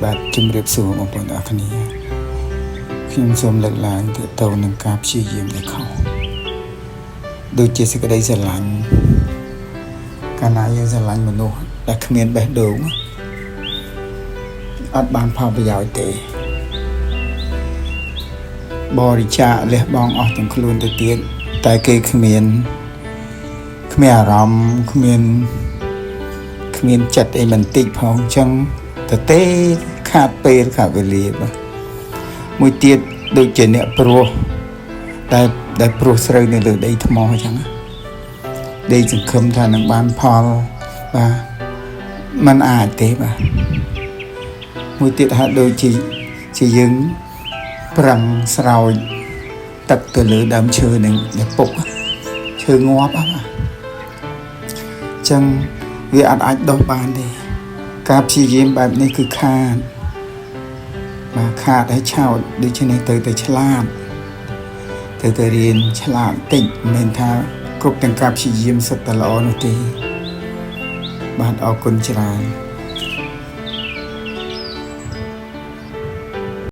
បាទជំរាបសួរបងប្អូនទាំងអស់គ្នាខ្ញុំសូមលើកឡើងទាក់ទងនឹងការព្យាយាមដែលខុសដូចជាសេចក្តីស្រឡាញ់កាលណាយើងស្រឡាញ់មនុស្សដែលគ្មានបេះដូងអត់បានផលប្រយោជន៍ទេបរិច្ចាគលះបង់អស់ទាំងខ្លួនទៅទៀតតែគេគ្មានគ្មានអារម្មណ៍គ្មានគ្មានចិត្តអីបន្តិចផងអញ្ចឹងទៅទេខាតពេលខាតវេលាបាទមួយទៀតដូចជាអ្នកព្រោះដែលដែលព្រោះស្រូវនៅលើដីថ្មអញ្ចឹងណាដីសង្ឃឹមថានឹងបានផលបាទมันអាចទេបាទមួយទៀតហាក់ដូចជាជាយើងប្រឹងស្រោចទឹកទៅលើដើមឈើនឹងដែលពុកឈើងាប់ហ៎បាទអញ្ចឹងវាអត់អាចដុះបានទេការព្យាយាមបែបនេះគឺខាតបាទខាតឲ្យឆោតដូច្នេះទៅតែឆ្លាតទៅតែរៀនឆ្លាតតិចមិនមែនថាគ្រប់ទាំងការព្យាយាមសុទ្ធតែល្អនោះទេបាទអរគុណច្រើន។